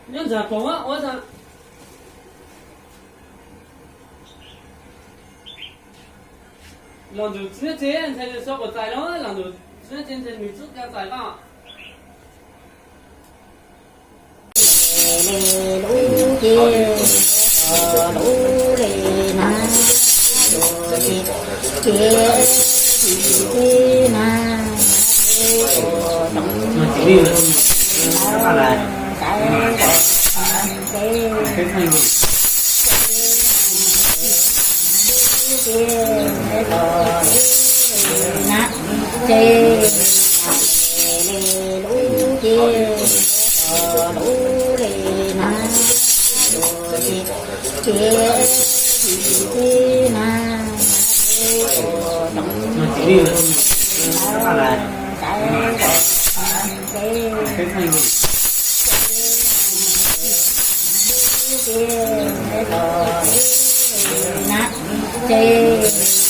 Nyob ntxag pom ua los ntawm txiv neeb tsev ntshai nws sau quas txais los los ntawm txiv neeb tsev ntshai nws txub ka txais loj. Lub ces lub li na, ces na, ces lub ces lub li na, ces na, ces